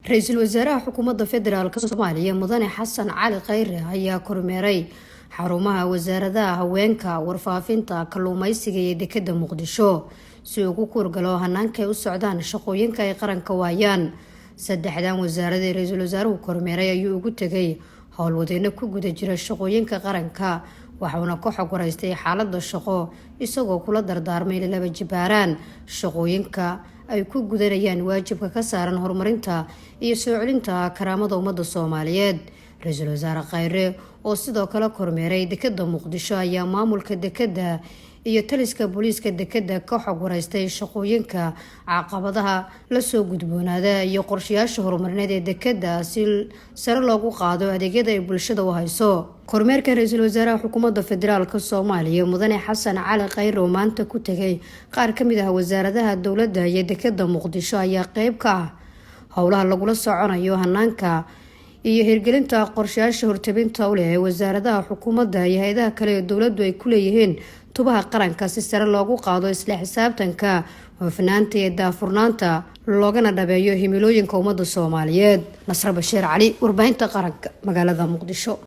Ra-iisul wasaaraha Xukuumadda Federaalk Soomaaliya, Mudane Xasan Cali Khayre, ayaa kormeeray xarumaha wasaaradaha Haweenka, Warfaafinta, Kalluumeysiga iyo Dekeda Muqdisho si uu ku kuurgalo hanaanka ay u socdaan shaqooyinka ay qaranka waayaan. Saddexdan wasaarada ee ra-iisul wasaaruhu kormeeray ayuu ugu tegay howlwadeyno ku guda jira shaqooyinka qaranka, waxauna ka xog waraystay xaalada shaqo, isagoo kula dardaarmay inay laba jibaaraan shaqooyinka ay ku gudanayaan waajibka ka saaran horumarinta iyo soo celinta karaamada ummadda Soomaaliyeed. Ra-iisul wasaare Khayre oo sidoo kale kormeeray Dekeda Muqdisho ayaa maamulka dekeda iyo taliska booliiska dekeda ka xog waraystay shaqooyinka, caqabadaha lasoo gudboonaada iyo qorshayaasha horumarineed ee dekeda si sare loogu qaado adeegyada ay bulshada u hayso. Kormeerka ra-iisul wasaaraha Xukuumadda Federaalk Soomaaliya, Mudane Xasan Cali Khayre, oo maanta ku tegay qaar kamid ah wasaaradaha dowladda iyo Dekeda Muqdisho ayaa qeyb ka ah howlaha lagula soconayo hanaanka iyo hirgelinta qorshayaasha hortabinta u leh ee wasaaradaha xukuumadda iyo hay-adaha kale ee dowladdu ay ku leeyihiin tubaha qaranka, si sare loogu qaado isla xisaabtanka, hufnaanta iyo daafurnaanta, loogana dhabeeyo himilooyinka ummadda Soomaaliyeed. Nasre Bashiir Cali, Warbaahinta Qaranka, magaalada Muqdisho.